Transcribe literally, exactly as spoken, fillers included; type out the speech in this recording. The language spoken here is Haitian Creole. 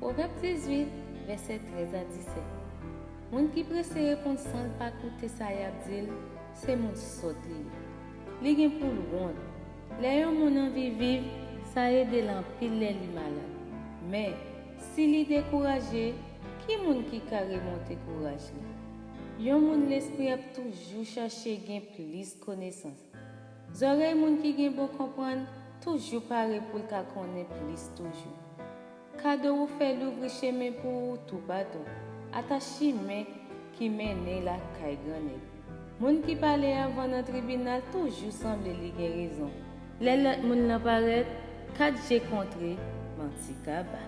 Pwovèb dizuit, vèsè trèz a disèt. Moun ki prese reponn san l pa koute sa y ap di l, se moun sòt li ye. Li gen pou l wont. Lè yon moun anvi viv, sa ede l anpil lè li malad. Men, si li dekouraje, ki moun ki ka remonte kouraj li? Yon moun lespri ap toujou chache gen plis konesans. Zòrèy moun ki gen bon konprann toujou pare pou l ka konnen plis toujou. Kado ou fè louvri chemen pou ou toupatou, ata chimen ki mennen lakay grannèg. Moun ki pale anvan nan tribinal toujou sanble li gen rezon. Lè lòt moun lan parèt, kat je kontre, manti kaba.